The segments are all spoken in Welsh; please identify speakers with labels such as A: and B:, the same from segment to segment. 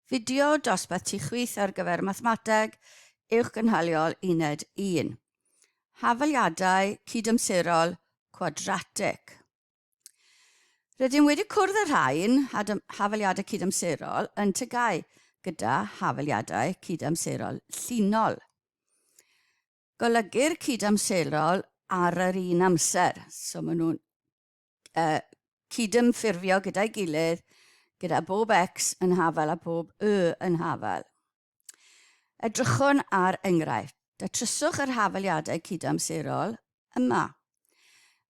A: Fideo dosbarth tu chwith ar gyfer Mathemateg Uwchgynhaliol Uned 1. Hafaliadau cydamserol cwadratig. Rydym wedi cwrdd â rhain, hafaliadau cydamserol, yn TGAU gyda hafaliadau cydamserol llinol. Golygir cydamserol ar yr un amser, so maen nhw'n cydymffurfio gyda'i gilydd, gyda bob X yn hafal a bob Y yn hafal. Edrychwn ar enghraifft. Datryswch yr hafaliadau cydamserol yma.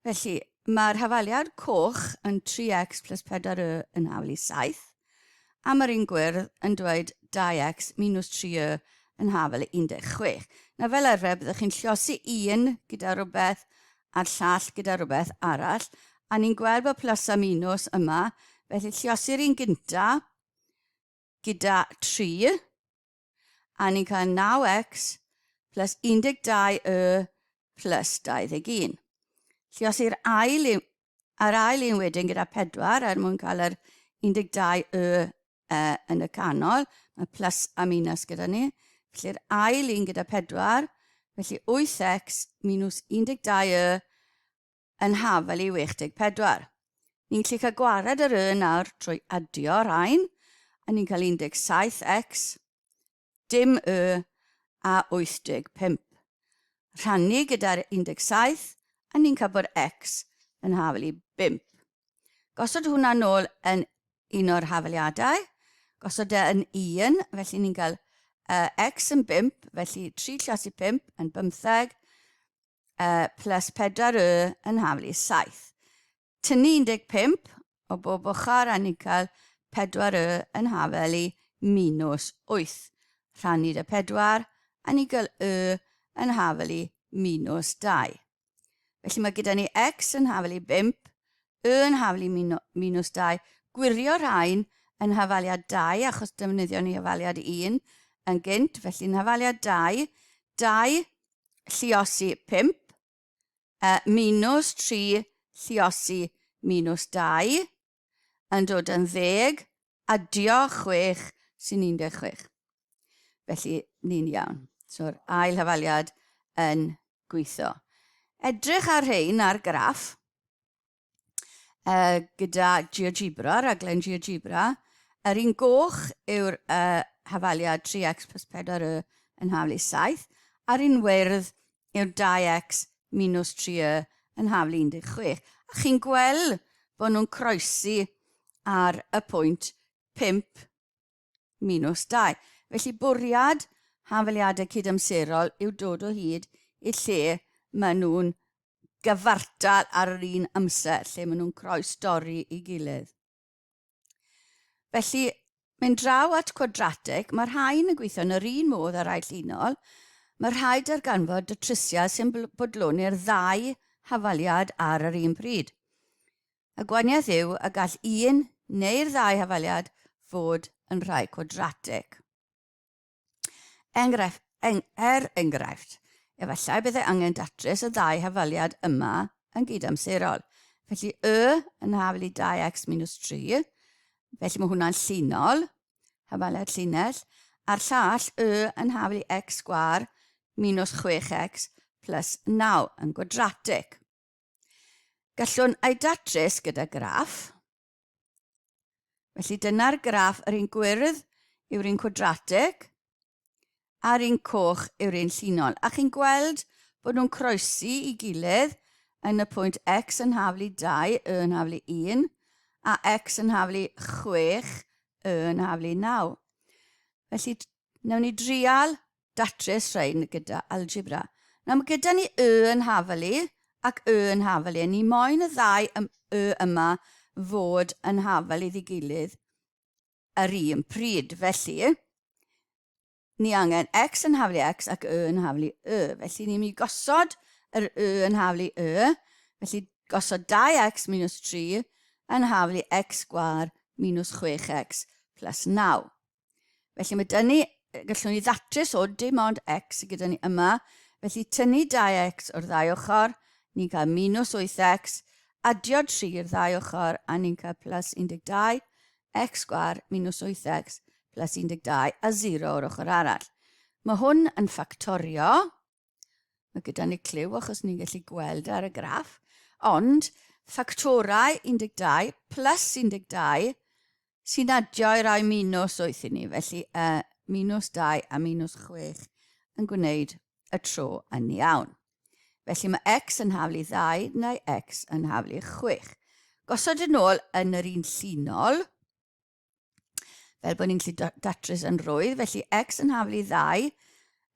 A: Felly, mae'r hafaliad coch yn 3x plus 4y yn hafal i 7, a mae'r un gwyrdd yn dweud 2x minus 3y yn hafal i 16. Na fel arfer, byddwch chi'n lliosi un gyda rhywbeth a'r llall gyda rhywbeth arall, a ni'n gweld bod plus a minus yma, felly lliosi'r un gynta gyda 3, a ni'n cael 9x plus 12y plus 21. Lliosi'r ail un, a'r ail un wedyn gyda 4 er mwyn cael yr 12y yn y canol. Mae plus a minus gyda ni. Felly'r ail un gyda 4, felly 8x minus 12y yn hafal i 64. Ni'n gallu cael gwared yr y nawr trwy adio rhain, a ni'n cael 17x, dim y, a 85. Rhannu gyda'r 17, a ni'n cael bod x yn hafal i 5. Gosod hwnna nôl yn un o'r hafaliadau. Gosod e yn 1, felly ni'n cael uh, x yn 5, felly 3 llas i 5 yn 15, uh, plus 4 y yn hafal i 7. Tynnu 15 o bob ochr a ni'n cael 4 y yn hafel i minus 8. Rhannu da 4 a ni'n cael y yn hafel i minus 2. Felly mae gyda ni x yn hafel i 5, y yn hafel i minus 2. Gwirio rhain yn hafaliad 2 achos defnyddio ni hafaliad 1 yn gynt. Felly yn hafaliad 2, 2 lliosi 5, minus 3 lliosi minus 2 yn dod yn ddeg, adio 6 sy'n 16. Felly, ni'n iawn. So'r ail hafaliad yn gweithio. Edrych ar rhain ar graff gyda GeoGebra, rhaglen GeoGebra. Yr un goch yw'r hafaliad 3x plus 4y yn haflu 7, a'r un wyrdd yw'r 2x minus 3y yn haflu 16. A chi'n gweld bod nhw'n croesi ar y pwynt 5 minus 2. Felly bwriad hafaliadau cydamserol yw dod o hyd i lle maen nhw'n gyfartal ar yr un amser, lle maen nhw'n croes dorri i gilydd. Felly, mynd draw at cwadratig, mae rhain yn gweithio yn yr un modd â'r rhai llinol. Mae rhaid darganfod datrysiad sy'n bodloni'r ddau hafaliad ar yr un pryd. Y gwahaniaeth yw y gall un neu'r ddau hafaliad fod yn rhai cwadratig. Enghraifft, eng, er enghraifft, efallai byddai angen datrys y ddau hafaliad yma yn gydamserol. Felly y yn hafal i 2x minus 3, felly mae hwnna'n llinol, hafaliad llinell, a'r llall y yn hafal i x sgwar minus 6x plus 9 yn gwadratig. Gallwn ei datrys gyda graff. Felly dyna'r graff, yr un gwyrdd yw'r un cwadratig a'r un coch yw'r un llinol. A chi'n gweld bod nhw'n croesi i gilydd yn y pwynt x yn haflu 2, y yn haflu 1, a x yn haflu 6, y yn haflu 9. Felly, wnawn ni drial datrys rhain gyda algebra. Nawr mae gyda ni y yn hafelu ac y yn hafelu. Ni moyn y ddau y yma fod yn hafel iddi gilydd yr un pryd. Felly, ni angen x yn haflu x ac y yn haflu y. Felly ni'n mynd i gosod yr y yn haflu y. Felly gosod 2x minus 3 yn haflu x sgwar minus 6x plus 9. Felly mae dyn ni, gallwn ni ddatrys o dim ond x sydd gyda ni yma. Felly tynnu 2x o'r ddau ochr, ni'n cael minus 8x, adio 3 i'r ddau ochr, a ni'n cael plus 12, x sgwar minus 8x plus 12 a 0 o'r ochr arall. Mae hwn yn ffactorio. Mae gyda ni cliw achos ni'n gallu gweld ar y graff. Ond ffactorau 12 plus 12 sy'n adio i rai minus 8 i ni. Felly uh, minus 2 a minus 6 yn gwneud y tro yn iawn. Felly mae x yn haflu 2 neu x yn haflu 6. Gosod yn ôl yn yr un llinol, fel bod ni'n gallu datrys yn rwydd. Felly x yn haflu 2,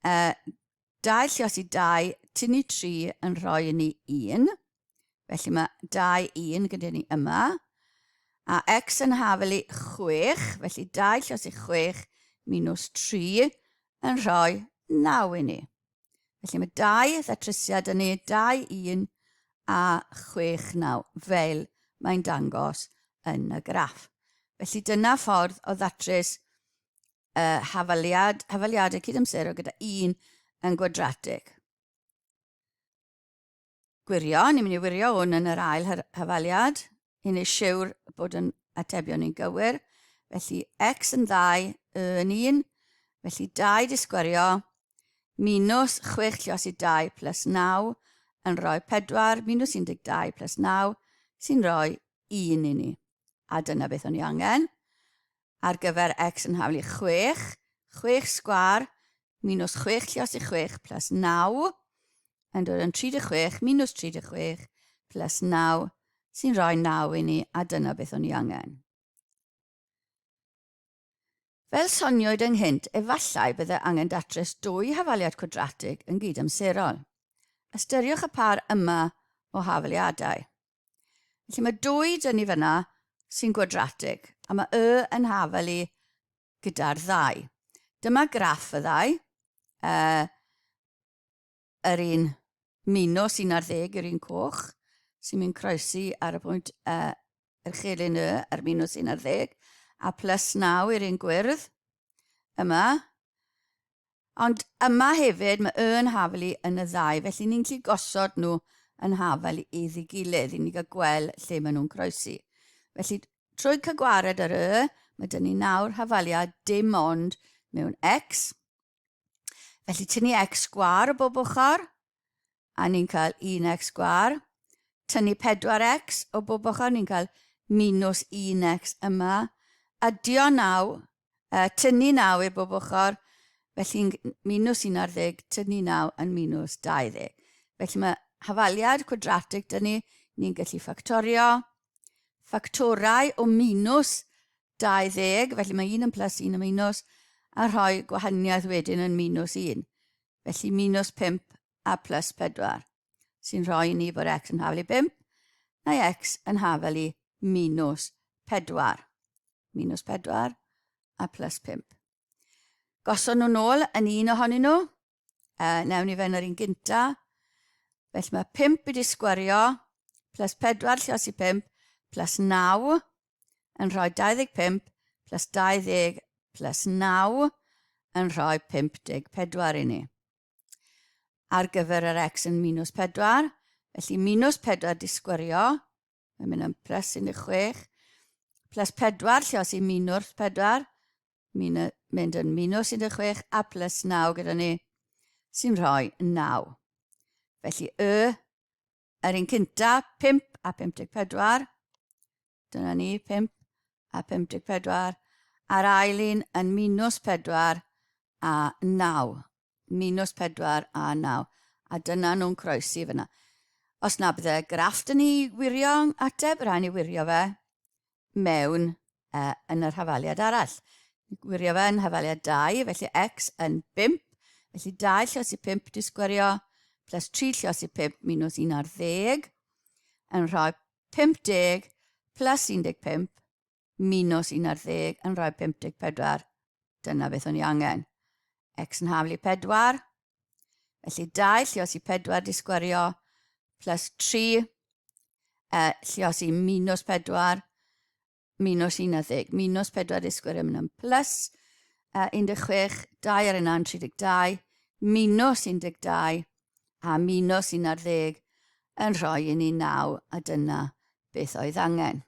A: uh, 2 lliosi 2, tynnu 3 yn rhoi i ni 1. Felly mae 2, 1 gyda ni yma. A x yn haflu 6, felly 2 lliosi 6 minus 3 yn rhoi 9 i ni. Felly mae dau ddatrysiad yn ni, 2, 1 a 6, 9, fel mae'n dangos yn y graff. Felly dyna ffordd o ddatrys uh, hafaliad, hafaliadau cydamserol gyda un yn gwadratig. Gwirio, ni'n mynd i wirio hwn yn yr ail hafaliad i wneud siwr bod yn atebion ni'n gywir. Felly x yn 2, y yn 1, felly 2 di sgwerio, minus 6 lliosi 2 plus 9 yn rhoi 4, minus 12 plus 9 sy'n rhoi 1 i ni. A dyna beth o'n i angen. Ar gyfer x yn haflu 6, 6 sgwar minus 6 lliosi 6 plus 9 yn dod yn 36 minus 36 plus 9 sy'n rhoi 9 i ni a dyna beth o'n i angen. Fel soniwyd ynghynt, efallai byddai angen datrys dwy hafaliad cwadratig yn gydamserol. Ystyriwch y pâr yma o hafaliadau. Felly mae dwy dyn ni fyna sy'n gwadratig, a mae y yn hafal i gyda'r ddau. Dyma graff y ddau. Uh, yr un minus 11 yr un coch sy'n mynd croesi ar y pwynt uh, erchelyn y ar minus 11 a plus 9 i'r un gwyrdd yma. Ond yma hefyd mae y yn hafelu yn y ddau, felly ni'n gallu gosod nhw yn hafel iddi gilydd i ni gael gweld lle maen nhw'n croesi. Felly trwy cael gwared ar y, mae dyn ni nawr hafaliad dim ond mewn x, Felly tynnu x sgwar o bob ochr, a ni'n cael 1x sgwar. Tynnu 4x o bob ochr, ni'n cael minus 1x yma. Adio 9, uh, tynnu 9 i'r bob ochr, felly minus 11, tynnu 9 yn minus 20. Felly mae hafaliad cwadratig dyn ni, ni'n gallu ffactorio. Ffactorau o minus 20, felly mae un yn plus, un yn minus, a rhoi gwahaniaeth wedyn yn minus 1. Felly minus 5 a plus 4, sy'n rhoi i ni bod x yn hafel i 5, neu x yn hafel i minus 4. Minus 4 a plus 5. Gosod nhw nôl yn un ohonyn nhw. Newn ni fe yn yr un gynta. Felly mae 5 wedi sgwario, plus 4 lliosi 5, plus 9, yn rhoi 25, plus 20, plus 9, yn rhoi 54 i ni. Ar gyfer yr x yn minus 4, felly minus 4 di sgwario, mae'n mynd yn plus 16, plus 4 lliosi minus 4, mynd yn minus 16 a plus 9 gyda ni, sy'n rhoi 9. Felly y, yr un cynta, 5 a 54, dyna ni, 5 a 54, a'r ail un yn minus 4 a 9. Minus 4 a 9. A dyna nhw'n croesi fyna. Os na bydde graff dyn ni wirio ateb, rhaid ni wirio fe mewn uh, yn yr hafaliad arall. Gwirio fe yn hafaliad 2, felly x yn 5, felly 2 lliosi 5 di sgwerio, plus 3 lliosi 5 minus 11, yn rhoi 50 plus 15 minus 11 yn rhoi 54. Dyna beth o'n i angen. X yn haflu 4, felly 2 lliosi 4 di sgwerio, plus 3 lliosi minus 4, minus 11, minus 4 disgwyl yn mynd yn plus 16, 2 ar yna'n 32, minus 12 a minus 11 yn rhoi i ni 9 a dyna beth oedd angen.